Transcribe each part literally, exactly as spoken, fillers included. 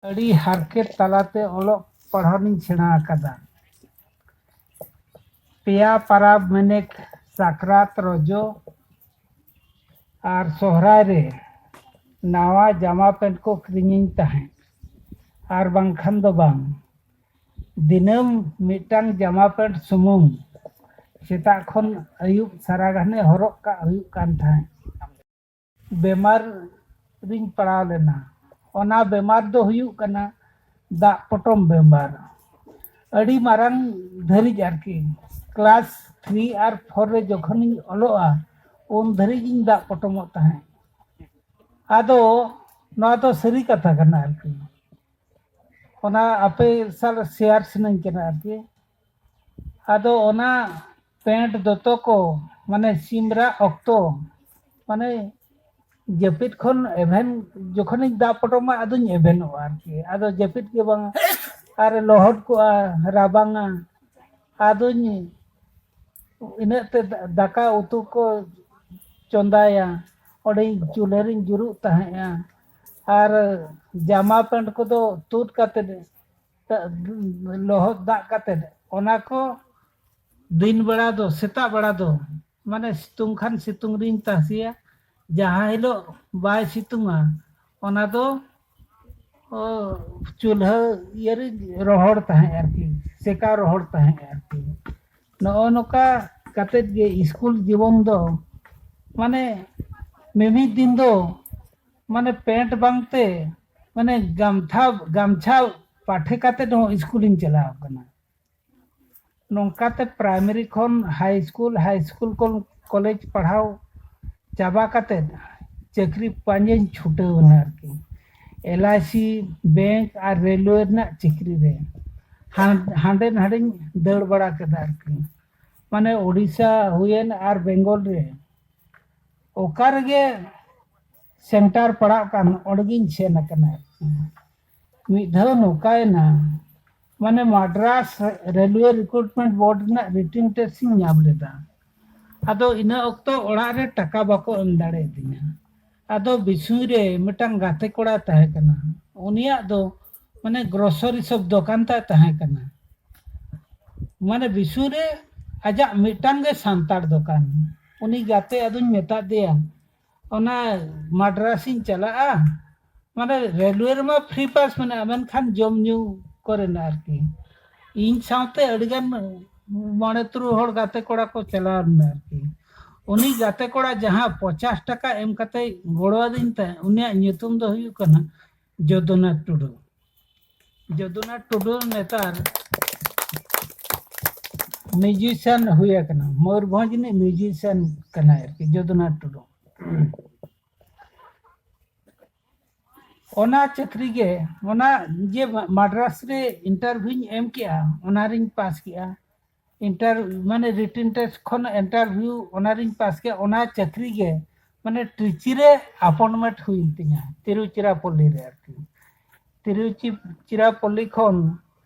ᱟᱹᱰᱤ ᱦᱟᱨᱠᱮᱛ ᱛᱟᱞᱟᱛᱮ ᱚᱞᱚᱜ ᱯᱟᱲᱦᱟᱣ ᱞᱤᱧ ᱥᱮᱬᱟ ᱟᱠᱟᱫᱟ᱾ ᱯᱮᱭᱟ ᱯᱟᱨᱟᱵᱽ ᱢᱮᱱᱮᱠ, ᱥᱟᱠᱨᱟᱛ, ᱨᱚᱡᱚ ᱟᱨ ᱥᱚᱦᱨᱟᱭ ᱨᱮ ᱱᱟᱣᱟ ᱡᱟᱢᱟ ᱯᱮᱱᱴ ᱠᱚ ᱠᱤᱨᱤᱧᱤᱧ ᱛᱟᱦᱮᱸᱫ, ᱟᱨ ᱵᱟᱝᱠᱷᱟᱱ ᱫᱚ ᱵᱟᱝ, ᱫᱤᱱᱟᱹᱢ ᱢᱤᱫᱴᱟᱝ ᱡᱟᱢᱟ ᱯᱮᱱᱴ ᱥᱩᱢᱩᱝ ᱥᱮᱛᱟᱜ ᱠᱷᱚᱱ ᱟᱹᱭᱩᱵ ᱥᱟᱨᱟ ᱜᱷᱟᱱᱮ ᱦᱚᱨᱚᱜ ᱠᱟᱜ ᱦᱩᱭᱩᱜ ᱠᱟᱱ ᱛᱟᱦᱮᱸᱫ᱾ ᱵᱮᱢᱟᱨ ᱨᱤᱧ ᱯᱟᱲᱟᱣ ᱞᱮᱱᱟ᱾ ᱚᱱᱟ ᱵᱮᱢᱟᱨ ᱫᱚ ᱦᱩᱭᱩᱜ ᱠᱟᱱᱟ ᱫᱟᱜ ᱯᱚᱴᱚᱢ ᱵᱮᱢᱟᱨ᱾ ᱟᱹᱰᱤ ᱢᱟᱨᱟᱝ ᱫᱷᱟᱹᱨᱤᱡ ᱟᱨᱠᱤ, ᱠᱞᱟᱥ ᱛᱷᱨᱤ ᱟᱨ ᱯᱷᱳᱨ ᱨᱮ ᱡᱚᱠᱷᱚᱱᱤᱧ ᱚᱞᱚᱜᱼᱟ, ᱩᱱ ᱫᱷᱟᱹᱨᱤᱡ ᱤᱧ ᱫᱟᱜ ᱯᱚᱴᱚᱢᱚᱜ ᱛᱟᱦᱮᱸᱫ᱾ ᱟᱫᱚ ᱱᱚᱣᱟ ᱫᱚ ᱥᱟᱹᱨᱤ ᱠᱟᱛᱷᱟ ᱠᱟᱱᱟ ᱟᱨᱠᱤ, ᱚᱱᱟ ᱟᱯᱮ ᱥᱟᱞ ᱥᱮᱭᱟᱨ ᱥᱟᱱᱟᱧ ᱠᱟᱱᱟ ᱟᱨᱠᱤ᱾ ᱟᱫᱚ ᱚᱱᱟ ᱯᱮᱱᱴ ᱫᱚᱛᱚ ᱠᱚ, ᱢᱟᱱᱮ ᱥᱤᱢ ᱨᱟᱜ ᱚᱠᱛᱚ, ᱢᱟᱱᱮ ᱡᱟᱹᱯᱤᱫ ᱠᱷᱚᱱ ᱮᱵᱷᱮᱱ, ᱡᱚᱠᱷᱚᱱᱤᱧ ᱫᱟᱜ ᱯᱚᱴᱚᱢᱟ ᱟᱫᱚᱧ ᱮᱵᱷᱮᱱᱚᱜᱼᱟ ᱟᱨᱠᱤ᱾ ᱟᱫᱚ ᱡᱟᱹᱯᱤᱫ ᱜᱮ ᱵᱟᱝ, ᱟᱨ ᱞᱚᱦᱚᱫ ᱠᱚᱜᱼᱟ, ᱨᱟᱵᱟᱝᱟ, ᱟᱫᱚᱧ ᱤᱱᱟᱹᱜ ᱛᱮ ᱫᱟ-, ᱫᱟᱠᱟ ᱩᱛᱩ ᱠᱚ ᱪᱚᱸᱫᱟᱭᱟ, ᱚᱸᱰᱮ ᱪᱩᱞᱦᱟᱹ ᱨᱤᱧ ᱡᱩᱨᱩᱜ ᱛᱟᱦᱮᱸᱫᱼᱟ᱾ ᱟᱨ ᱡᱟᱢᱟ ᱯᱮᱱᱴ ᱠᱚᱫᱚ ᱛᱩᱫ ᱠᱟᱛᱮ, ᱞᱚᱦᱚᱫ ᱫᱟᱜ ᱠᱟᱛᱮ, ᱚᱱᱟ ᱠᱚ ᱫᱤᱱ ᱵᱮᱲᱟ ᱫᱚ, ᱥᱮᱛᱟᱜ ᱵᱮᱲᱟ ᱫᱚ, ᱢᱟᱱᱮ ᱥᱤᱛᱩᱝ ᱠᱷᱟᱱ ᱥᱤᱛᱩᱝ ᱨᱤᱧ ᱛᱟᱥᱮᱭᱟ, ᱡᱟᱦᱟᱸ ᱦᱤᱞᱳᱜ ᱵᱟᱭ ᱥᱤᱛᱩᱝᱟ, ᱚᱱᱟ ᱫᱚ, ᱚ, ᱪᱩᱞᱦᱟᱹ ᱤᱭᱟᱹ ᱨᱮ ᱨᱚᱦᱚᱲ ᱛᱟᱦᱮᱸᱫ ᱟᱨᱠᱤ, ᱥᱮᱠᱟᱣ ᱨᱚᱦᱚᱲ ᱛᱟᱦᱮᱸᱫ ᱟᱨᱠᱤ᱾ ᱱᱚᱜᱼᱚ ᱱᱚᱝᱠᱟ ᱠᱟᱛᱮᱫ ᱜᱮ ᱥᱠᱩᱞ ᱡᱤᱵᱚᱱ ᱫᱚ, ᱢᱟᱱᱮ, ᱢᱤᱢᱤᱫ ᱫᱤᱱ ᱫᱚ, ᱢᱟᱱᱮ, ᱯᱮᱱᱴ ᱵᱟᱝᱛᱮ, ᱢᱟᱱᱮ, ᱜᱟᱢᱛᱷᱟ, ᱜᱟᱢᱪᱷᱟ ᱯᱟᱴᱷᱮ ᱠᱟᱛᱮᱫ ᱦᱚᱸ ᱥᱠᱩᱞᱤᱧ ᱪᱟᱞᱟᱣ ᱠᱟᱱᱟ᱾ ᱱᱚᱝᱠᱟᱛᱮ ᱯᱨᱟᱭᱢᱟᱨᱤ ᱠᱷᱚᱱ ᱦᱟᱭ ᱥᱠᱩᱞ, ᱦᱟᱭ ᱥᱠᱩᱞ ᱠᱷᱚᱱ ᱠᱚᱞᱮᱡᱽ ᱯᱟᱲᱦᱟᱣ ᱪᱟᱵᱟ ᱠᱟᱛᱮᱫ ᱪᱟᱹᱠᱨᱤ ᱯᱟᱸᱡᱟᱧ ᱪᱷᱩᱴᱟᱹᱣ ᱮᱱᱟ ᱟᱨᱠᱤ᱾ L I C, bank R railway ᱨᱮᱱᱟᱜ ᱪᱟᱹᱠᱨᱤ ᱨᱮ ᱦᱟᱱ-, ᱦᱟᱸᱰᱮ ᱱᱟᱰᱮᱧ ᱫᱟᱹᱲ ᱵᱟᱲᱟ ᱠᱮᱫᱟ ᱟᱨᱠᱤ᱾ ᱢᱟᱱᱮ ᱳᱰᱤᱥᱟ ᱦᱩᱭᱮᱱ ᱟᱨ ᱵᱮᱝᱜᱚᱞ ᱨᱮ ᱚᱠᱟ ᱨᱮᱜᱮ ᱥᱮᱱᱴᱟᱨ ᱯᱟᱲᱟᱜ ᱠᱟᱱ, ᱚᱸᱰᱮ ᱜᱤᱧ ᱥᱮᱱ ᱟᱠᱟᱱᱟ ᱟᱨᱠᱤ᱾ ᱢᱤᱫ ᱫᱷᱟᱣ ᱱᱚᱝᱠᱟᱭᱮᱱᱟ, ᱢᱟᱱᱮ ᱢᱟᱫᱽᱨᱟᱥ ᱨᱮᱞᱣᱮ ᱨᱤᱠᱨᱩᱴᱢᱮᱱᱴ ᱵᱳᱨᱰ ᱨᱮᱱᱟᱜ ᱨᱤᱴᱤᱱ ᱴᱮᱥᱴ ᱤᱧ ᱧᱟᱢ ᱞᱮᱫᱟ᱾ ᱟᱫᱚ ᱤᱱᱟᱹ ᱚᱠᱛᱚ ᱚᱲᱟᱜ ᱨᱮ ᱴᱟᱠᱟ ᱵᱟᱠᱚ ᱮᱢ ᱫᱟᱲᱮᱭᱟᱫᱤᱧᱟ᱾ ᱟᱫᱚ ᱵᱤᱥᱩᱭ ᱨᱮ ᱢᱤᱫᱴᱟᱝ ᱜᱟᱛᱮ ᱠᱚᱲᱟ ᱛᱟᱦᱮᱸ ᱠᱟᱱᱟ, ᱩᱱᱤᱭᱟᱜ ᱫᱚ ᱢᱟᱱᱮ ᱜᱨᱚᱥᱟᱨᱤ ᱥᱚᱵ ᱫᱚᱠᱟᱱ ᱛᱟᱭ ᱛᱟᱦᱮᱸ ᱠᱟᱱᱟ᱾ ᱢᱟᱱᱮ ᱵᱤᱥᱩ ᱨᱮ ᱟᱡᱟᱜ ᱢᱤᱫᱴᱟᱝ ᱜᱮ ᱥᱟᱱᱛᱟᱲ ᱫᱚᱠᱟᱱ᱾ ᱩᱱᱤ ᱜᱟᱛᱮ ᱟᱫᱚᱧ ᱢᱮᱛᱟᱫ ᱫᱮᱭᱟ, "ᱚᱱᱟ ᱢᱟᱰᱨᱟᱥᱤᱧ ᱪᱟᱞᱟᱜᱼᱟ, ᱢᱟᱱᱮ ᱨᱮᱞᱣᱮ ᱨᱮᱢᱟ ᱯᱷᱨᱤ ᱯᱟᱥ ᱢᱮᱱᱟᱜᱼᱟ, ᱢᱮᱱᱠᱷᱟᱱ ᱡᱚᱢ ᱧᱩ ᱠᱚᱨᱮᱱᱟᱜ ᱟᱨᱠᱤ ᱤᱧ ᱥᱟᱶᱛᱮ ᱟᱹᱰᱤᱜᱟᱱ ᱢᱚᱬᱮ ᱛᱩᱨᱩᱭ ᱦᱚᱲ ᱜᱟᱛᱮ ᱠᱚᱲᱟ ᱠᱚ ᱪᱟᱞᱟᱣ ᱞᱮᱱᱟ ᱟᱨᱠᱤ᱾ ᱩᱱᱤ ᱜᱟᱛᱮ ᱠᱚᱲᱟ ᱡᱟᱦᱟᱸ ᱯᱚᱧᱪᱟᱥ ᱴᱟᱠᱟ ᱮᱢ ᱠᱟᱛᱮ ᱜᱚᱲᱚ ᱟᱹᱫᱤᱧ ᱛᱟᱦᱮᱸᱫ, ᱩᱱᱤᱭᱟᱜ ᱧᱩᱛᱩᱢ ᱫᱚ ᱦᱩᱭᱩᱜ ᱠᱟᱱᱟ ᱡᱚᱫᱩᱱᱟᱛᱷ ᱴᱩᱰᱩ᱾" ᱡᱚᱫᱩᱱᱟᱛᱷ ᱴᱩᱰᱩ ᱱᱮᱛᱟᱨ ᱢᱤᱭᱩᱡᱤᱥᱤᱭᱟᱱ ᱦᱩᱭ ᱟᱠᱟᱱᱟ, ᱢᱚᱭᱩᱨᱵᱷᱚᱸᱡᱽ ᱨᱤᱱᱤᱡ ᱢᱤᱭᱩᱡᱤᱥᱤᱭᱟᱱ ᱠᱟᱱᱟᱭ ᱟᱨᱠᱤ ᱡᱚᱫᱩᱱᱟᱛᱷ ᱴᱩᱰᱩ᱾ ᱚᱱᱟ ᱪᱟᱹᱠᱨᱤ ᱜᱮ, ᱚᱱᱟ ᱡᱮ ᱢᱟᱰᱨᱟᱥ ᱨᱮ ᱤᱱᱴᱟᱨᱵᱷᱤᱣᱧ ᱮᱢ ᱠᱮᱜᱼᱟ, ᱚᱱᱟ ᱨᱤᱧ ᱯᱟᱥ ᱠᱮᱜᱼᱟ᱾ ᱤᱱᱴᱟᱨ ᱢᱟᱱᱮ ᱨᱤᱴᱤᱱ ᱴᱮᱥᱴ ᱠᱷᱚᱱ ᱤᱱᱴᱟᱨᱵᱷᱤᱣ ᱚᱱᱟ ᱨᱤᱧ ᱯᱟᱥ ᱠᱮᱜᱼᱟ᱾ ᱚᱱᱟ ᱪᱟᱹᱠᱨᱤ ᱜᱮ ᱢᱟᱱᱮ ᱴᱨᱤᱪᱤ ᱨᱮ ᱟᱯᱚᱭᱮᱱᱴᱢᱮᱱᱴ ᱦᱩᱭᱮᱱ ᱛᱤᱧᱟ, ᱛᱤᱨᱩᱪᱤᱨᱟᱯᱚᱞᱞᱤ ᱨᱮ ᱟᱨᱠᱤ᱾ ᱛᱤᱨᱩᱪᱤᱨᱟᱯᱚᱞᱞᱤ ᱠᱷᱚᱱ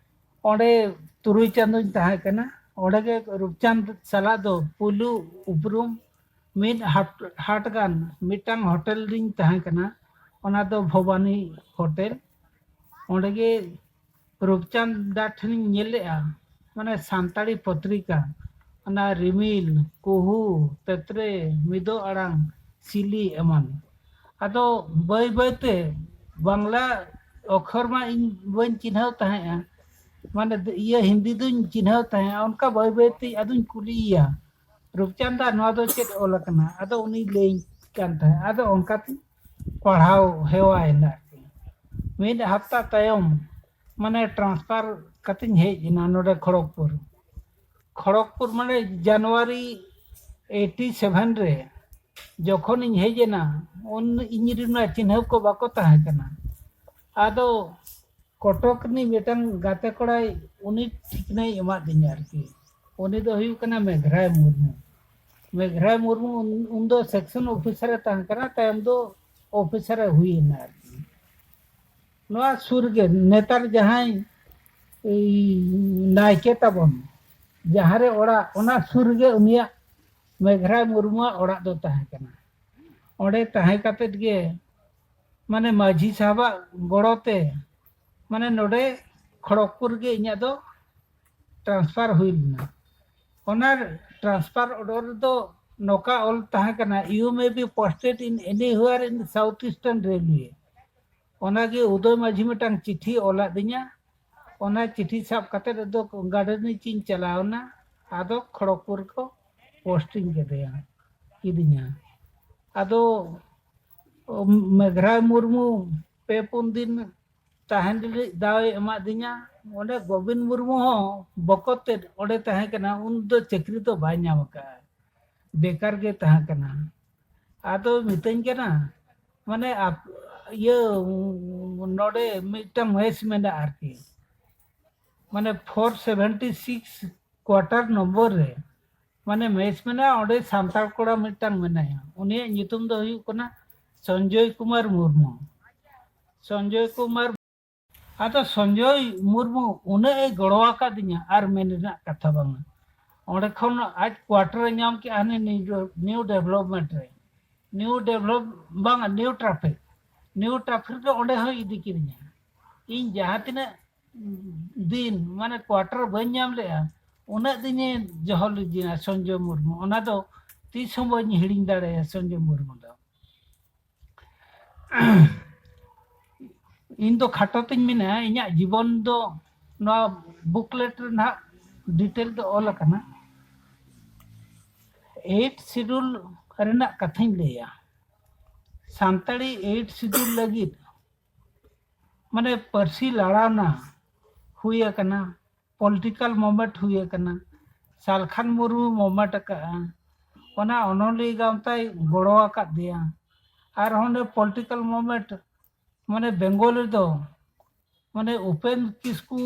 ᱚᱸᱰᱮ ᱛᱩᱨᱩᱭ ᱪᱟᱸᱫᱳᱧ ᱛᱟᱦᱮᱸ ᱠᱟᱱᱟ᱾ ᱚᱸᱰᱮ ᱜᱮ ᱨᱩᱯᱪᱟᱸᱫᱽ ᱥᱟᱞᱟᱜ ᱫᱚ ᱯᱩᱭᱞᱩ ᱩᱯᱨᱩᱢ᱾ ᱢᱤᱫ ᱦᱟᱴ, ᱦᱟᱴ ᱜᱟᱱ ᱢᱤᱫᱴᱟᱝ ᱦᱳᱴᱮᱞ ᱨᱤᱧ ᱛᱟᱦᱮᱸ ᱠᱟᱱᱟ, ᱚᱱᱟ ᱫᱚ ᱵᱷᱚᱵᱟᱱᱤ ᱦᱳᱴᱮᱞ᱾ ᱚᱸᱰᱮ ᱜᱮ ᱨᱩᱯᱪᱟᱸᱫᱽ ᱫᱟ ᱴᱷᱮᱱᱤᱧ ᱧᱮᱞ ᱞᱮᱜᱼᱟ, ᱢᱟᱱᱮ ᱥᱟᱱᱛᱟᱲᱤ ᱯᱚᱛᱨᱤᱠᱟ, ᱚᱱᱟ ᱨᱤᱢᱤᱞ, ᱠᱩᱦᱩ, ᱛᱮᱛᱨᱮ, ᱢᱤᱫᱚᱜ ᱟᱲᱟᱝ, ᱥᱤᱞᱤ ᱮᱢᱟᱱ᱾ ᱟᱫᱚ ᱵᱟᱹᱭ ᱵᱟᱹᱭ ᱛᱮ ᱵᱟᱝᱞᱟ ᱚᱠᱷᱚᱨ ᱢᱟ ᱤᱧ ᱵᱟᱹᱧ ᱪᱤᱱᱦᱟᱹᱣ ᱛᱟᱦᱮᱸᱜᱼᱟ, ᱢᱟᱱᱮ ᱤᱭᱟᱹ ᱦᱤᱱᱫᱤ ᱫᱩᱧ ᱪᱤᱱᱦᱟᱹᱣ ᱛᱟᱦᱮᱸᱜᱼᱟ᱾ ᱚᱱᱠᱟ ᱵᱟᱹᱭ ᱵᱟᱹᱭ ᱛᱮ ᱟᱫᱚᱧ ᱠᱩᱞᱤᱭᱮᱭᱟ, "ᱨᱩᱯᱪᱟᱸᱫᱽ ᱫᱟ, ᱱᱚᱣᱟ ᱫᱚ ᱪᱮᱫ ᱚᱞ ᱟᱠᱟᱱᱟ?" ᱟᱫᱚ ᱩᱱᱤ ᱞᱟᱹᱭᱟᱹᱧ ᱠᱟᱱ ᱛᱟᱦᱮᱸᱫ᱾ ᱟᱫᱚ ᱚᱱᱠᱟᱛᱮ ᱯᱟᱲᱦᱟᱣ ᱦᱮᱣᱟᱭᱮᱱᱟ ᱟᱨᱠᱤ᱾ ᱢᱤᱫ ᱦᱟᱯᱛᱟ ᱛᱟᱭᱚᱢ ᱢᱟᱱᱮ ᱴᱨᱟᱱᱥᱯᱷᱟᱨ ᱠᱟᱛᱮᱧ ᱦᱮᱡ ᱮᱱᱟ ᱱᱚᱰᱮ ᱠᱷᱚᱲᱚᱜᱽᱯᱩᱨ᱾ ᱠᱷᱚᱲᱚᱜᱽᱯᱩᱨ ᱢᱟᱱᱮ ᱡᱟᱱᱩᱣᱟᱨᱤ ᱮᱭᱤᱴᱤ ᱥᱮᱵᱷᱮᱱ ᱨᱮ ᱡᱚᱠᱷᱚᱱᱤᱧ ᱦᱮᱡ ᱮᱱᱟ, ᱩᱱ ᱤᱧ ᱨᱮᱱ ᱢᱟ ᱪᱤᱱᱦᱟᱹᱣ ᱠᱚ ᱵᱟᱠᱚ ᱛᱟᱦᱮᱸ ᱠᱟᱱᱟ᱾ ᱟᱫᱚ ᱠᱚᱴᱚᱠ ᱨᱤᱱᱤᱡ ᱢᱤᱫᱴᱟᱝ ᱜᱟᱛᱮ ᱠᱚᱲᱟᱭ, ᱩᱱᱤ ᱴᱷᱤᱠᱱᱟᱭ ᱮᱢᱟᱫᱤᱧᱟ ᱟᱨᱠᱤ᱾ ᱩᱱᱤ ᱫᱚ ᱦᱩᱭᱩᱜ ᱠᱟᱱᱟ ᱢᱮᱜᱷᱨᱟᱭ ᱢᱩᱨᱢᱩ᱾ ᱢᱮᱜᱷᱨᱟᱭ ᱢᱩᱨᱢᱩ ᱩᱱ, ᱩᱱᱫᱚ ᱥᱮᱠᱥᱚᱱ ᱚᱯᱷᱤᱥᱟᱨ ᱮ ᱛᱟᱦᱮᱸ ᱠᱟᱱᱟ, ᱛᱟᱭᱚᱢ ᱫᱚ ᱚᱯᱷᱤᱥᱟᱨ ᱮ ᱦᱩᱭ ᱮᱱᱟ ᱟᱨᱠᱤ᱾ ᱱᱚᱣᱟ ᱥᱩᱨ ᱜᱮ ᱱᱮᱛᱟᱨ ᱡᱟᱦᱟᱸᱭ ᱮᱭ ᱱᱟᱭᱠᱮ ᱛᱟᱵᱚᱱ, ᱡᱟᱦᱟᱸ ᱨᱮ ᱚᱲᱟᱜ, ᱚᱱᱟ ᱥᱩᱨ ᱨᱮᱜᱮ ᱩᱱᱤᱭᱟᱜ, ᱢᱮᱜᱷᱨᱟᱭ ᱢᱩᱨᱢᱩᱣᱟᱜ ᱚᱲᱟᱜ ᱫᱚ ᱛᱟᱦᱮᱸ ᱠᱟᱱᱟ᱾ ᱚᱸᱰᱮ ᱛᱟᱦᱮᱸ ᱠᱟᱛᱮᱫ ᱜᱮ ᱢᱟᱱᱮ ᱢᱟᱹᱡᱷᱤ ᱥᱟᱦᱟᱵᱟᱜ ᱜᱚᱲᱚ ᱛᱮ ᱢᱟᱱᱮ ᱱᱚᱰᱮ ᱠᱷᱚᱲᱚᱜᱽᱯᱩᱨ ᱜᱮ ᱤᱧᱟᱹᱜ ᱫᱚ ᱴᱨᱟᱱᱥᱯᱷᱟᱨ ᱦᱩᱭ ᱞᱮᱱᱟ᱾ ᱚᱱᱟ ᱴᱨᱟᱱᱥᱯᱷᱟᱨ ᱚᱰᱟᱨ ᱨᱮᱫᱚ ᱱᱚᱝᱠᱟ ᱚᱞ ᱛᱟᱦᱮᱸ ᱠᱟᱱᱟ, "You may be posted in anywhere in the South Eastern Railway." ᱚᱱᱟᱜᱮ ᱩᱫᱚᱭ ᱢᱟᱹᱡᱷᱤ ᱢᱤᱫᱴᱟᱝ ᱪᱤᱴᱷᱤ ᱚᱞᱟᱫᱤᱧᱟ᱾ ᱚᱱᱟ ᱪᱤᱴᱷᱤ ᱥᱟᱵ ᱠᱟᱛᱮ ᱫᱚ ᱜᱟᱰᱮᱱᱤᱪ ᱤᱧ ᱪᱟᱞᱟᱣ ᱮᱱᱟ᱾ ᱟᱫᱚ ᱠᱷᱚᱲᱚᱜᱽᱯᱩᱨ ᱠᱚ ᱯᱳᱥᱴᱤᱝ ᱠᱮᱫᱮᱭᱟ, ᱠᱤᱫᱤᱧᱟ᱾ ᱟᱫᱚ ᱢᱮᱜᱷᱨᱟᱭ ᱢᱩᱨᱢᱩ ᱯᱮ ᱯᱩᱱ ᱫᱤᱱ ᱛᱟᱦᱮᱱ ᱞᱟᱹᱜᱤᱫ ᱫᱟᱣ ᱮ ᱮᱢᱟᱫᱤᱧᱟ᱾ ᱚᱸᱰᱮ ᱜᱳᱵᱤᱱ ᱢᱩᱨᱢᱩ ᱦᱚᱸ ᱵᱚᱠᱚᱛ ᱛᱮᱫ ᱚᱸᱰᱮ ᱛᱟᱦᱮᱸ ᱠᱟᱱᱟ, ᱩᱱ ᱫᱚ ᱪᱟᱹᱠᱨᱤ ᱫᱚ ᱵᱟᱭ ᱧᱟᱢ ᱟᱠᱟᱫᱼᱟ, ᱵᱮᱠᱟᱨ ᱜᱮ ᱛᱟᱦᱮᱸ ᱠᱟᱱᱟ᱾ ᱟᱫᱚ ᱢᱤᱛᱟᱹᱧ ᱠᱟᱱᱟ, ᱢᱟᱱᱮ ᱟᱯ- ᱤᱭᱟᱹ ᱱᱚᱰᱮ ᱢᱤᱫᱴᱟᱝ ᱢᱮᱥ ᱢᱮᱱᱟᱜᱼᱟ ᱟᱨᱠᱤ, ᱢᱟᱱᱮ four seventy six quarter number ᱨᱮ ᱢᱟᱱᱮ ᱢᱮᱥ ᱢᱮᱱᱟᱜᱼᱟ, ᱚᱸᱰᱮ ᱥᱟᱱᱛᱟᱲ ᱠᱚᱲᱟ ᱢᱤᱫᱴᱟᱝ ᱢᱮᱱᱟᱭᱟ, ᱩᱱᱤᱭᱟᱜ ᱧᱩᱛᱩᱢ ᱫᱚ ᱦᱩᱭᱩᱜ ᱠᱟᱱᱟ ᱥᱚᱧᱡᱚᱭ ᱠᱩᱢᱟᱨ ᱢᱩᱨᱢᱩ᱾ ᱥᱚᱧᱡᱚᱭ ᱠᱩᱢᱟᱨ, ᱟᱫᱚ ᱥᱚᱧᱡᱚᱭ ᱢᱩᱨᱢᱩ ᱩᱱᱟᱹᱜ ᱮ ᱜᱚᱲᱚ ᱟᱠᱟᱫᱤᱧᱟ, ᱟᱨ ᱢᱮᱱ ᱨᱮᱱᱟᱜ ᱠᱟᱛᱷᱟ ᱵᱟᱝᱟ᱾ ᱚᱸᱰᱮ ᱠᱷᱚᱱ ᱟᱡ ᱠᱣᱟᱴᱟᱨ ᱮ ᱧᱟᱢ ᱠᱮᱜᱼᱟ ᱦᱟᱱᱮ ᱱᱤᱭᱩ ᱰᱮᱵᱷᱞᱚᱯᱢᱮᱱᱴ ᱨᱮ, ᱱᱤᱭᱩ ᱰᱮᱵᱷᱞᱚᱯ ᱵᱟᱝᱟ, ᱱᱤᱭᱩ ᱴᱨᱟᱯᱷᱤᱠ, ᱱᱤᱭᱩ ᱴᱨᱟᱯᱷᱤᱠ ᱨᱮ ᱚᱸᱰᱮ ᱦᱚᱸᱭ ᱤᱫᱤ ᱠᱤᱫᱤᱧᱟ᱾ ᱤᱧ ᱡᱟᱦᱟᱸ ᱛᱤᱱᱟᱹᱜ ᱫᱤᱱ ᱢᱟᱱᱮ ᱠᱣᱟᱴᱟᱨ ᱵᱟᱹᱧ ᱧᱟᱢ ᱞᱮᱜᱼᱟ, ᱩᱱᱟᱹᱜ ᱫᱤᱱᱮ ᱡᱚᱦᱚ ᱞᱤᱫᱤᱧᱟ ᱥᱚᱧᱡᱚᱭ ᱢᱩᱨᱢᱩ᱾ ᱚᱱᱟ ᱫᱚ ᱛᱤᱥ ᱦᱚᱸ ᱵᱟᱹᱧ ᱦᱤᱲᱤᱧ ᱫᱟᱲᱮᱭᱟᱜᱼᱟ ᱥᱚᱧᱡᱚᱭ ᱢᱩᱨᱢᱩ ᱫᱚ᱾ ᱤᱧ ᱫᱚ ᱠᱷᱟᱴᱚ ᱛᱤᱧ ᱢᱮᱱᱟ, ᱤᱧᱟᱹᱜ ᱡᱤᱵᱚᱱ ᱫᱚ ᱱᱚᱣᱟ ᱵᱩᱠᱞᱮᱴ ᱨᱮ ᱱᱟᱦᱟᱜ ᱰᱤᱴᱮᱞ ᱫᱚ ᱚᱞ ᱟᱠᱟᱱᱟ᱾ ᱮᱭᱤᱴ ᱥᱤᱰᱩᱞ ᱨᱮᱱᱟᱜ ᱠᱟᱛᱷᱟᱧ ᱞᱟᱹᱭᱟ᱾ ᱥᱟᱱᱛᱟᱲᱤ ᱮᱭᱤᱴ ᱥᱤᱰᱩᱞ ᱞᱟᱹᱜᱤᱫ ᱢᱟᱱᱮ ᱯᱟᱹᱨᱥᱤ ᱞᱟᱲᱟᱣᱱᱟ ᱦᱩᱭ ᱟᱠᱟᱱᱟ, ᱯᱚᱞᱤᱴᱤᱠᱟᱞ ᱢᱩᱵᱷᱢᱮᱱᱴ ᱦᱩᱭ ᱟᱠᱟᱱᱟ, ᱥᱟᱞᱠᱷᱟᱱ ᱢᱩᱨᱢᱩ ᱢᱩᱵᱷᱢᱮᱱᱴ ᱟᱠᱟᱫᱼᱟ, ᱚᱱᱟ ᱚᱱᱚᱞᱤᱭᱟᱹ ᱜᱟᱶᱛᱟᱭ ᱜᱚᱲᱚ ᱟᱠᱟᱫ ᱫᱮᱭᱟ᱾ ᱟᱨᱦᱚᱸ ᱚᱸᱰᱮ ᱯᱚᱞᱤᱴᱤᱠᱟᱞ ᱢᱩᱵᱷᱢᱮᱱᱴ ᱢᱟᱱᱮ ᱵᱮᱝᱜᱚᱞ ᱨᱮᱫᱚ ᱢᱟᱱᱮ ᱩᱯᱮᱱ ᱠᱤᱥᱠᱩ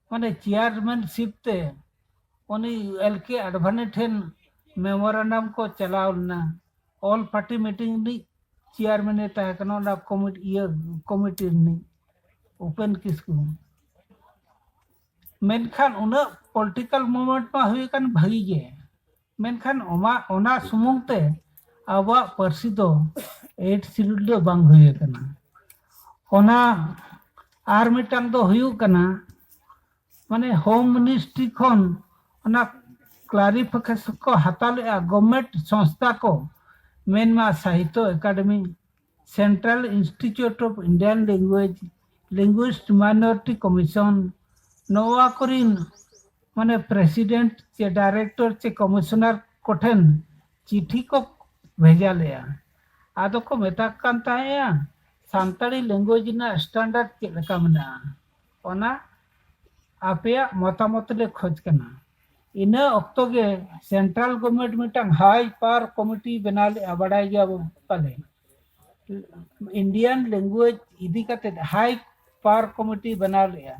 ᱢᱟᱱᱮ ᱪᱮᱭᱟᱨᱢᱮᱱᱥᱤᱯ ᱛᱮ ᱩᱱᱤ ᱮᱞ ᱠᱮ ᱟᱰᱵᱷᱟᱱᱤ ᱴᱷᱮᱱ ᱢᱮᱢᱳᱨᱟᱱᱰᱟᱢ ᱠᱚ ᱪᱟᱞᱟᱣ ᱞᱮᱱᱟ᱾ ᱚᱞ ᱯᱟᱨᱴᱤ ᱢᱤᱴᱤᱝ ᱨᱤᱱᱤᱡ ᱪᱮᱭᱟᱨᱢᱮᱱ ᱮ ᱛᱟᱦᱮᱸ ᱠᱟᱱᱟ ᱚᱱᱟ ᱠᱚᱢᱤᱴᱤ, ᱤᱭᱟᱹ ᱠᱚᱢᱤᱴᱤ ᱨᱤᱱᱤᱡ ᱩᱯᱮᱱ ᱠᱤᱥᱠᱩ᱾ ᱢᱮᱱᱠᱷᱟᱱ ᱩᱱᱟᱹᱜ ᱯᱚᱞᱤᱴᱤᱠᱟᱞ ᱢᱩᱵᱷᱢᱮᱱᱴ ᱢᱟ ᱦᱩᱭ ᱟᱠᱟᱱ ᱵᱷᱟᱹᱜᱤ ᱜᱮ, ᱢᱮᱱᱠᱷᱟᱱ ᱚᱱᱟ, ᱚᱱᱟ ᱥᱩᱢᱩᱝ ᱛᱮ ᱟᱵᱚᱣᱟᱜ ᱯᱟᱹᱨᱥᱤ ᱫᱚ ᱮᱭᱤᱴ ᱥᱤᱰᱩᱞ ᱫᱚ ᱵᱟᱝ ᱦᱩᱭ ᱟᱠᱟᱱᱟ᱾ ᱚᱱᱟ ᱟᱨ ᱢᱤᱫᱴᱟᱝ ᱫᱚ ᱦᱩᱭᱩᱜ ᱠᱟᱱᱟ, ᱢᱟᱱᱮ ᱦᱳᱢ ᱢᱤᱱᱤᱥᱴᱨᱤ ᱠᱷᱚᱱ ᱚᱱᱟ ᱠᱞᱟᱨᱤᱯᱷᱤᱠᱮᱥᱚᱱ ᱠᱚ ᱦᱟᱛᱟᱣ ᱞᱮᱫᱼᱟ, ᱜᱚᱵᱷᱢᱮᱱᱴ ᱥᱚᱝᱥᱛᱷᱟ ᱠᱚ, ᱢᱮᱱᱢᱟ Sahitya Akademi, central institute of Indian language, linguist minority commission, ᱱᱚᱣᱟ ᱠᱚᱨᱮᱱ ᱢᱟᱱᱮ ᱯᱨᱮᱥᱤᱰᱮᱱᱴ ᱪᱮ ᱰᱟᱭᱨᱮᱠᱴᱚᱨ ᱪᱮ ᱠᱚᱢᱤᱥᱚᱱᱟᱨ ᱠᱚᱴᱷᱮᱱ ᱪᱤᱴᱷᱤ ᱠᱚ ᱵᱷᱮᱡᱟ ᱞᱮᱫᱼᱟ᱾ ᱟᱫᱚ ᱠᱚ ᱢᱮᱛᱟᱜ ᱠᱟᱱ ᱛᱟᱦᱮᱸᱫᱼᱟ, ᱥᱟᱱᱛᱟᱲᱤ ᱞᱮᱝᱜᱩᱭᱮᱡᱽ ᱨᱮᱱᱟᱜ ᱥᱴᱮᱱᱰᱟᱨᱰ ᱪᱮᱫ ᱞᱮᱠᱟ ᱢᱮᱱᱟᱜᱼᱟ, ᱚᱱᱟ ᱟᱯᱮᱭᱟᱜ ᱢᱚᱛᱟᱢᱚᱛ ᱞᱮ ᱠᱷᱚᱡᱽ ᱠᱟᱱᱟ᱾ ᱤᱱᱟᱹ ᱚᱠᱛᱚ ᱜᱮ ᱥᱮᱱᱴᱨᱟᱞ ᱜᱚᱵᱷᱢᱮᱱᱴ ᱢᱤᱫᱴᱟᱝ ᱦᱟᱭ ᱯᱟᱣᱟᱨ ᱠᱚᱢᱤᱴᱤ ᱵᱮᱱᱟᱣ ᱞᱮᱫᱼᱟ, ᱵᱟᱰᱟᱭ ᱜᱮᱭᱟ ᱵᱚᱱ ᱯᱟᱞᱮ, ᱤᱱᱰᱤᱭᱟᱱ ᱞᱮᱝᱜᱩᱭᱮᱡᱽ ᱤᱫᱤ ᱠᱟᱛᱮ ᱦᱟᱭ ᱯᱟᱣᱟᱨ ᱠᱚᱢᱤᱴᱤ ᱵᱮᱱᱟᱣ ᱞᱮᱫᱼᱟ᱾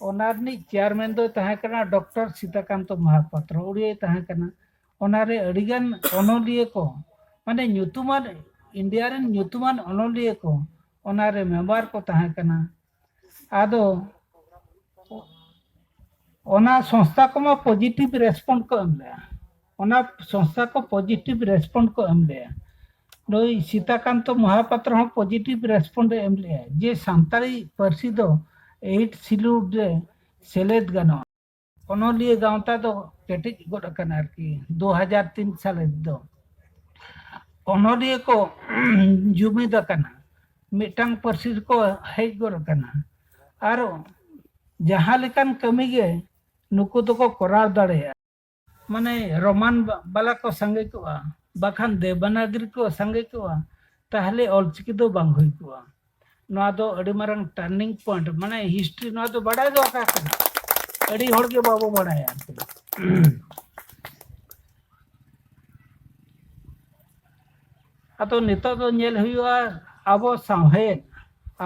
ᱚᱱᱟ ᱨᱤᱱᱤᱡ ᱪᱮᱭᱟᱨᱢᱮᱱ ᱫᱚᱭ ᱛᱟᱦᱮᱸ ᱠᱟᱱᱟ ᱰᱚᱠᱴᱚᱨ ᱥᱤᱛᱟᱠᱟᱱᱛᱚ ᱢᱚᱦᱟᱯᱟᱛᱨᱚ, ᱩᱱᱤᱭ ᱛᱟᱦᱮᱸ ᱠᱟᱱᱟ᱾ ᱚᱱᱟᱨᱮ ᱟᱹᱰᱤᱜᱟᱱ ᱚᱱᱚᱞᱤᱭᱟᱹ ᱠᱚ, ᱢᱟᱱᱮ ᱧᱩᱛᱩᱢᱟᱱ, ᱤᱱᱰᱤᱭᱟ ᱨᱮᱱ ᱧᱩᱛᱩᱢᱟᱱ ᱚᱱᱚᱞᱤᱭᱟᱹ ᱠᱚ ᱚᱱᱟᱨᱮ ᱢᱮᱢᱵᱟᱨ ᱠᱚ ᱛᱟᱦᱮᱸ ᱠᱟᱱᱟ᱾ ᱟᱫᱚ ᱚᱱᱟ ᱥᱚᱝᱥᱛᱷᱟ ᱠᱚᱢᱟ ᱯᱚᱡᱤᱴᱤᱵᱷ ᱨᱮᱥᱯᱚᱱᱰ ᱠᱚ ᱮᱢ ᱞᱮᱜᱼᱟ᱾ ᱚᱱᱟ ᱥᱚᱝᱥᱛᱷᱟ ᱠᱚ ᱯᱚᱡᱤᱴᱤᱵᱷ ᱨᱮᱥᱯᱚᱱᱰ ᱠᱚ ᱮᱢ ᱞᱮᱜᱼᱟ᱾ ᱱᱩᱭ ᱥᱤᱛᱟᱠᱟᱱᱛᱚ ᱢᱚᱦᱟᱯᱟᱛᱨᱚ ᱦᱚᱸ ᱯᱚᱡᱤᱴᱤᱵᱷ ᱨᱮᱥᱯᱚᱱᱰ ᱮ ᱮᱢ ᱞᱮᱜᱼᱟ ᱡᱮ ᱥᱟᱱᱛᱟᱲᱤ ᱯᱟᱹᱨᱥᱤ ᱫᱚ ᱮᱭᱤᱴ ᱥᱤᱰᱩᱞ ᱨᱮ ᱥᱮᱞᱮᱫ ᱜᱟᱱᱚᱜᱼᱟ᱾ ᱚᱱᱚᱞᱤᱭᱟᱹ ᱜᱟᱶᱛᱟ ᱫᱚ ᱠᱮᱴᱮᱡ ᱜᱚᱫ ᱟᱠᱟᱱᱟ ᱟᱨᱠᱤ ᱫᱩ ᱦᱟᱡᱟᱨ ᱛᱤᱱ ᱥᱟᱞ ᱫᱚ᱾ ᱚᱱᱚᱞᱤᱭᱟᱹ ᱠᱚ ᱡᱩᱢᱤᱫ ᱟᱠᱟᱱᱟ, ᱢᱤᱫᱴᱟᱝ ᱯᱟᱹᱨᱥᱤ ᱨᱮᱠᱚ ᱦᱮᱡ ᱜᱚᱫ ᱟᱠᱟᱱᱟ᱾ ᱟᱨ ᱡᱟᱦᱟᱸ ᱞᱮᱠᱟᱱ ᱠᱟᱹᱢᱤ ᱜᱮ ᱱᱩᱠᱩ ᱫᱚᱠᱚ ᱠᱚᱨᱟᱣ ᱫᱟᱲᱮᱭᱟᱜᱼᱟ᱾ ᱢᱟᱱᱮ ᱨᱳᱢᱟᱱ ᱵᱟ-, ᱵᱟᱞᱟ ᱠᱚ ᱥᱟᱸᱜᱮ ᱠᱚᱜᱼᱟ, ᱵᱟᱠᱷᱟᱱ ᱫᱮᱵᱟᱱᱟᱜᱽᱨᱤ ᱠᱚ ᱥᱟᱸᱜᱮ ᱠᱚᱜᱼᱟ, ᱛᱟᱦᱞᱮ ᱚᱞᱪᱤᱠᱤ ᱫᱚ ᱵᱟᱝ ᱦᱩᱭ ᱠᱚᱜᱼᱟ᱾ ᱱᱚᱣᱟ ᱫᱚ ᱟᱹᱰᱤ ᱢᱟᱨᱟᱝ ᱴᱟᱨᱱᱤᱝ ᱯᱚᱭᱮᱱᱴ, ᱢᱟᱱᱮ ᱦᱤᱥᱴᱨᱤ ᱱᱚᱣᱟ ᱫᱚ ᱵᱟᱲᱟᱭ ᱫᱚᱨᱠᱟᱨ ᱠᱟᱱᱟ᱾ ᱟᱹᱰᱤ ᱦᱚᱲ ᱜᱮ ᱵᱟᱵᱚ ᱵᱟᱲᱟᱭᱟ ᱟᱨᱠᱤ᱾ ᱟᱫᱚ ᱱᱤᱛᱚᱜ ᱫᱚ ᱧᱮᱞ ᱦᱩᱭᱩᱜᱼᱟ, ᱟᱵᱚ ᱥᱟᱶᱦᱮᱫ,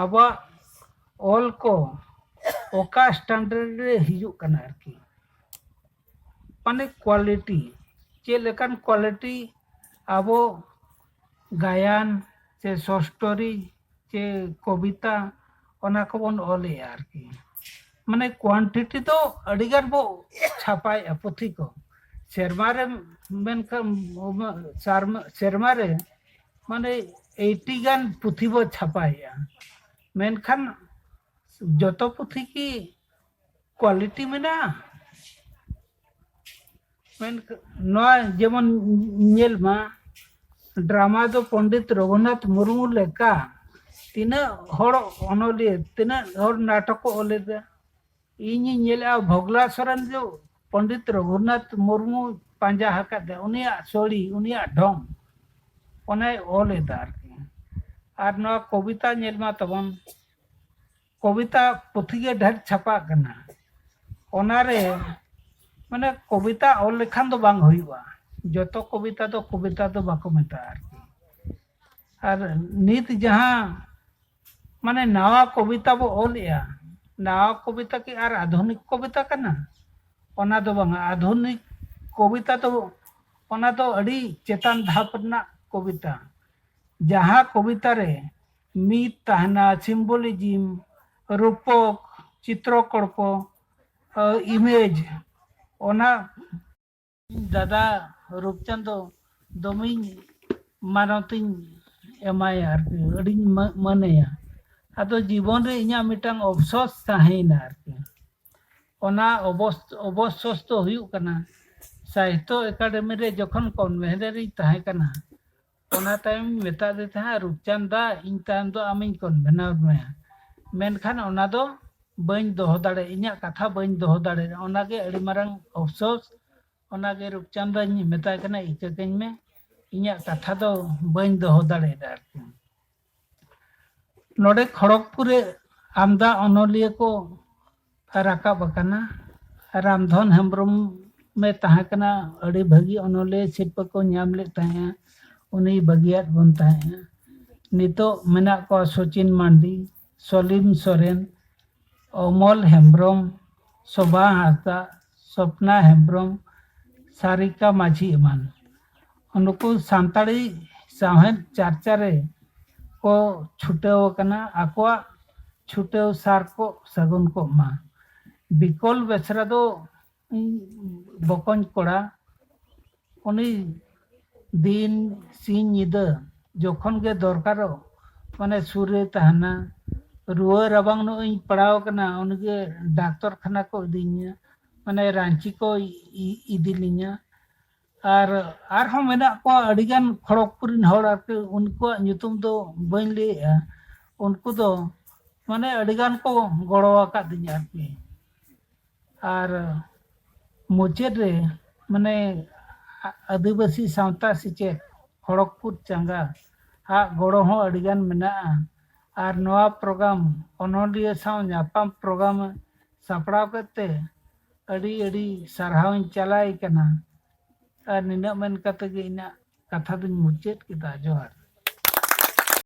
ᱟᱵᱚᱣᱟᱜ ᱚᱞ ᱠᱚ ᱚᱠᱟ ᱥᱴᱮᱱᱰᱟᱨᱰ ᱨᱮ ᱦᱤᱡᱩᱜ ᱠᱟᱱᱟ ᱟᱨᱠᱤ᱾ ᱢᱟᱱᱮ ᱠᱳᱣᱟᱞᱤᱴᱤ, ᱪᱮᱫ ᱞᱮᱠᱟᱱ ᱠᱳᱣᱟᱞᱤᱴᱤ ᱟᱵᱚ ᱜᱟᱭᱟᱱ ᱥᱮ ᱥᱚᱥᱴᱚᱨᱤ ᱪᱮ ᱠᱚᱵᱤᱛᱟ, ᱚᱱᱟ ᱠᱚᱵᱚᱱ ᱚᱞᱮᱜᱼᱟ ᱟᱨᱠᱤ᱾ ᱢᱟᱱᱮ ᱠᱳᱣᱟᱱᱴᱤᱴᱤ ᱫᱚ ᱟᱹᱰᱤᱜᱟᱱ ᱵᱚ ᱪᱷᱟᱯᱟᱭᱮᱜᱼᱟ ᱯᱩᱛᱷᱤ ᱠᱚ, ᱥᱮᱨᱢᱟ ᱨᱮ ᱢᱮᱱᱠᱷᱟᱱ ᱥᱟᱨᱢᱟ- ᱥᱮᱨᱢᱟ ᱨᱮ ᱢᱟᱱᱮ ᱮᱭᱤᱴᱤ ᱜᱟᱱ ᱯᱩᱛᱷᱤ ᱵᱚ ᱪᱷᱟᱯᱟᱭᱮᱜᱼᱟ, ᱢᱮᱱᱠᱷᱟᱱ ᱡᱚᱛᱚ ᱯᱩᱛᱷᱤ ᱠᱤ ᱠᱳᱣᱟᱞᱤᱴᱤ ᱢᱮᱱᱟᱜᱼᱟ? ᱢᱮᱱ ᱱᱚᱣᱟ ᱡᱮᱢᱚᱱ ᱧᱮᱞ ᱢᱟ, ᱰᱨᱟᱢᱟ ᱫᱚ ᱯᱚᱱᱰᱤᱛ ᱨᱚᱜᱷᱩᱱᱟᱛᱷ ᱢᱩᱨᱢᱩ ᱞᱮᱠᱟ ᱛᱤᱱᱟᱹᱜ ᱦᱚᱲ ᱚᱱᱚᱞᱤᱭᱟᱹ, ᱛᱤᱱᱟᱹᱜ ᱦᱚᱲ ᱱᱟᱴᱚᱠ ᱠᱚ ᱚᱞ ᱞᱮᱫᱟ᱾ ᱤᱧᱤᱧ ᱧᱮᱞᱮᱜᱼᱟ ᱵᱷᱚᱜᱽᱞᱟ ᱥᱚᱨᱮᱱ ᱫᱚ ᱯᱚᱱᱰᱤᱛ ᱨᱚᱜᱷᱩᱱᱟᱛᱷ ᱢᱩᱨᱢᱩ ᱯᱟᱸᱡᱟ ᱟᱠᱟᱫ ᱛᱟᱭᱟ, ᱩᱱᱤᱭᱟᱜ ᱥᱚᱲᱤ, ᱩᱱᱤᱭᱟᱜ ᱰᱷᱚᱝ, ᱚᱱᱟᱭ ᱚᱞ ᱮᱫᱟ ᱟᱨᱠᱤ᱾ ᱟᱨ ᱱᱚᱣᱟ ᱠᱚᱵᱤᱛᱟ ᱧᱮᱞ ᱢᱟ ᱛᱟᱵᱚᱱ, ᱠᱚᱵᱤᱛᱟ ᱯᱩᱛᱷᱤ ᱜᱮ ᱰᱷᱮᱨ ᱪᱷᱟᱯᱟᱜ ᱠᱟᱱᱟ᱾ ᱚᱱᱟᱨᱮ ᱢᱟᱱᱮ ᱠᱚᱵᱤᱛᱟ ᱚᱞ ᱞᱮᱠᱷᱟᱱ ᱫᱚ ᱵᱟᱝ ᱦᱩᱭᱩᱜᱼᱟ, ᱡᱚᱛᱚ ᱠᱚᱵᱤᱛᱟ ᱫᱚ ᱠᱚᱵᱤᱛᱟ ᱫᱚ ᱵᱟᱠᱚ ᱢᱮᱛᱟᱜᱼᱟ ᱟᱨᱠᱤ᱾ ᱟᱨ ᱱᱤᱛ ᱡᱟᱦᱟᱸ ᱢᱟᱱᱮ ᱱᱟᱣᱟ ᱠᱚᱵᱤᱛᱟ ᱵᱚ ᱚᱞᱮᱜᱼᱟ, ᱱᱟᱣᱟ ᱠᱚᱵᱤᱛᱟ ᱠᱤ ᱟᱨ ᱟᱫᱷᱩᱱᱤᱠ ᱠᱚᱵᱤᱛᱟ ᱠᱟᱱᱟ? ᱚᱱᱟ ᱫᱚ ᱵᱟᱝᱟ᱾ ᱟᱫᱷᱩᱱᱤᱠ ᱠᱚᱵᱤᱛᱟ ᱫᱚ, ᱚᱱᱟ ᱫᱚ ᱟᱹᱰᱤ ᱪᱮᱛᱟᱱ ᱫᱷᱟᱯ ᱨᱮᱱᱟᱜ ᱠᱚᱵᱤᱛᱟ, ᱡᱟᱦᱟᱸ ᱠᱚᱵᱤᱛᱟ ᱨᱮ ᱢᱤᱛ ᱛᱟᱦᱮᱱᱟ, ᱥᱤᱢᱵᱚᱞᱤᱡᱤᱢ, ᱨᱩᱯᱚᱠ, ᱪᱤᱛᱨᱚ ᱠᱚᱲᱯᱚ, ᱤᱢᱮᱡᱽ, ᱚᱱᱟ ᱫᱟᱫᱟ ᱨᱩᱯᱪᱟᱸᱫᱚ ᱫᱚᱢᱮᱧ ᱢᱟᱱᱚᱛᱤᱧ ᱮᱢᱟᱭᱟ ᱟᱨᱠᱤ, ᱟᱹᱰᱤᱧ ᱢᱟᱹ- ᱢᱟᱹᱱᱟᱹᱭᱟ᱾ ᱟᱫᱚ ᱡᱤᱵᱚᱱ ᱨᱮ ᱤᱧᱟᱹᱜ ᱢᱤᱫᱴᱟᱝ ᱚᱯᱥᱚᱥ ᱛᱟᱦᱮᱸᱭᱮᱱᱟ ᱟᱨᱠᱤ᱾ ᱚᱱᱟ ᱚᱵᱚᱥ- ᱚᱵᱚᱥᱥᱚᱥ ᱫᱚ ᱦᱩᱭᱩᱜ ᱠᱟᱱᱟ, ᱥᱟᱦᱤᱛᱛᱚ ᱮᱠᱟᱰᱮᱢᱤ ᱨᱮ ᱡᱚᱠᱷᱚᱱ ᱠᱚᱱᱵᱷᱮᱱᱟᱨ ᱤᱧ ᱛᱟᱦᱮᱸ ᱠᱟᱱᱟ, ᱚᱱᱟ ᱛᱟᱭᱚᱢ ᱤᱧ ᱢᱮᱛᱟᱫᱮ ᱛᱟᱦᱮᱸᱫ, "ᱨᱩᱯᱪᱟᱸᱫᱽ ᱫᱟ, ᱤᱧ ᱛᱟᱭᱚᱢ ᱫᱚ ᱟᱢᱤᱧ ᱠᱚᱱᱵᱷᱮᱱᱟᱨ ᱢᱮᱭᱟ", ᱢᱮᱱᱠᱷᱟᱱ ᱚᱱᱟ ᱫᱚ ᱵᱟᱹᱧ ᱫᱚᱦᱚ ᱫᱟᱲᱮ, ᱤᱧᱟᱹᱜ ᱠᱟᱛᱷᱟ ᱵᱟᱹᱧ ᱫᱚᱦᱚ ᱫᱟᱲᱮᱭᱟᱫᱟ᱾ ᱚᱱᱟᱜᱮ ᱟᱹᱰᱤ ᱢᱟᱨᱟᱝ ᱚᱯᱥᱚᱥ᱾ ᱚᱱᱟᱜᱮ ᱨᱩᱯᱪᱟᱸᱫᱽ ᱫᱟᱧ ᱢᱮᱛᱟᱭ ᱠᱟᱱᱟ, ᱤᱠᱟᱹ ᱠᱟᱹᱧ ᱢᱮ, ᱤᱧᱟᱹᱜ ᱠᱟᱛᱷᱟ ᱫᱚ ᱵᱟᱹᱧ ᱫᱚᱦᱚ ᱫᱟᱲᱮᱭᱟᱫᱟ ᱟᱨᱠᱤ᱾ ᱱᱚᱰᱮ ᱠᱷᱚᱲᱚᱜᱽᱯᱩᱨ ᱨᱮ ᱟᱢᱫᱟ ᱚᱱᱚᱞᱤᱭᱟᱹ ᱠᱚ ᱨᱟᱠᱟᱵ ᱟᱠᱟᱱᱟ᱾ ᱨᱟᱢᱫᱷᱚᱱ ᱦᱮᱢᱵᱨᱚᱢ ᱮ ᱛᱟᱦᱮᱸ ᱠᱟᱱᱟ, ᱟᱹᱰᱤ ᱵᱷᱟᱹᱜᱤ ᱚᱱᱚᱞᱤᱭᱟᱹ ᱥᱤᱨᱯᱟᱹ ᱠᱚ ᱧᱟᱢ ᱞᱮᱫ ᱛᱟᱦᱮᱸᱫᱼᱟ, ᱩᱱᱤ ᱵᱟᱹᱜᱤᱭᱟᱫ ᱵᱚᱱ ᱛᱟᱦᱮᱸᱫᱼᱟ᱾ ᱱᱤᱛᱚᱜ ᱢᱮᱱᱟᱜ ᱠᱚᱣᱟ ᱥᱚᱪᱤᱱ ᱢᱟᱱᱰᱤ, ᱥᱚᱞᱤᱢ ᱥᱚᱨᱮᱱ, ᱚᱢᱚᱞ ᱦᱮᱢᱵᱨᱚᱢ, ᱥᱳᱵᱷᱟ ᱦᱟᱸᱥᱫᱟ, ᱥᱚᱯᱱᱟ ᱦᱮᱢᱵᱨᱚᱢ, ᱥᱟᱨᱤᱠᱟ ᱢᱟᱹᱡᱷᱤ ᱮᱢᱟᱱ᱾ ᱱᱩᱠᱩ ᱥᱟᱱᱛᱟᱲᱤ ᱥᱟᱶᱦᱮᱫ ᱪᱟᱨᱪᱟ ᱨᱮ ᱠᱚ ᱪᱷᱩᱴᱟᱹᱣ ᱟᱠᱟᱱᱟ᱾ ᱟᱠᱚᱣᱟᱜ ᱪᱷᱩᱴᱟᱹᱣ ᱥᱟᱨ ᱠᱚ ᱥᱟᱹᱜᱩᱱ ᱠᱚᱜ ᱢᱟ᱾ ᱵᱤᱠᱚᱞ ᱵᱮᱥᱨᱟ ᱫᱚ ᱵᱚᱠᱚᱧ ᱠᱚᱲᱟ, ᱩᱱᱤ ᱫᱤᱱ ᱥᱤᱧ ᱧᱤᱫᱟᱹ ᱡᱚᱠᱷᱚᱱ ᱜᱮ ᱫᱚᱨᱠᱟᱨᱚᱜ, ᱢᱟᱱᱮ ᱥᱩᱨ ᱨᱮ ᱛᱟᱦᱮᱱᱟ᱾ ᱨᱩᱣᱟᱹ ᱨᱟᱵᱟᱝ ᱱᱚᱜᱼᱚᱭ ᱤᱧ ᱯᱟᱲᱟᱣ ᱟᱠᱟᱱᱟ, ᱩᱱᱤᱜᱮ ᱰᱟᱠᱛᱚᱨ ᱠᱷᱟᱱᱟ ᱠᱚ ᱤᱫᱤᱧᱟ, ᱢᱟᱱᱮ ᱨᱟᱺᱪᱤ ᱠᱚ ᱤ- ᱤᱫᱤ ᱞᱤᱧᱟ᱾ ᱟᱨ ᱟᱨᱦᱚᱸ ᱢᱮᱱᱟᱜ ᱠᱚᱣᱟ ᱟᱹᱰᱤᱜᱟᱱ ᱠᱷᱚᱲᱚᱜᱽᱯᱩᱨ ᱨᱮᱱ ᱦᱚᱲ, ᱟᱨᱠᱤ ᱩᱱᱠᱩᱣᱟᱜ ᱧᱩᱛᱩᱢ ᱫᱚ ᱵᱟᱹᱧ ᱞᱟᱹᱭᱮᱜᱼᱟ᱾ ᱩᱱᱠᱩ ᱫᱚ ᱢᱟᱱᱮ ᱟᱹᱰᱤᱜᱟᱱ ᱠᱚ ᱜᱚᱲᱚ ᱟᱠᱟᱫᱤᱧᱟ ᱟᱨᱠᱤ᱾ ᱟᱨ ᱢᱩᱪᱟᱹᱫ ᱨᱮ ᱢᱟᱱᱮ ᱟᱹᱫᱤᱵᱟᱹᱥᱤ ᱥᱟᱶᱛᱟ ᱥᱮᱪᱮᱫ ᱠᱷᱚᱲᱚᱜᱽᱯᱩᱨ ᱪᱟᱸᱜᱟ ᱟᱜ ᱜᱚᱲᱚ ᱦᱚᱸ ᱟᱹᱰᱤᱜᱟᱱ ᱢᱮᱱᱟᱜᱼᱟ᱾ ᱟᱨ ᱱᱚᱣᱟ ᱯᱨᱳᱜᱨᱟᱢ, ᱚᱱᱚᱞᱤᱭᱟᱹ ᱥᱟᱶ ᱧᱟᱯᱟᱢ ᱯᱨᱳᱜᱨᱟᱢ ᱥᱟᱯᱲᱟᱣ ᱠᱮᱫ ᱛᱮ ᱟᱹᱰᱤ ᱟᱹᱰᱤ ᱥᱟᱨᱦᱟᱣ ᱤᱧ ᱪᱟᱞᱟᱭ ᱠᱟᱱᱟ᱾ ᱟᱨ ᱱᱤᱱᱟᱹᱜ ᱢᱮᱱ ᱠᱟᱛᱮ ᱜᱮ ᱤᱧᱟᱹᱜ ᱠᱟᱛᱷᱟ ᱫᱚᱧ ᱢᱩᱪᱟᱹᱫ ᱠᱮᱫᱟ᱾ ᱡᱚᱦᱟᱨ᱾